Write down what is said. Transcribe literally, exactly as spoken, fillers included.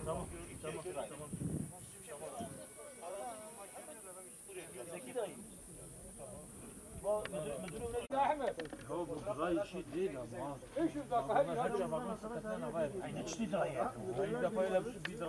Tamam, tamam, tamam. Zeki dayı. Bu müdür, müdür öyle. Ahmet. Ya bu dayı şey değil ama. Beş yüz dakika her yerde. Aynı çiğ dayı. Aynı defa öyle bir şey, bir daha.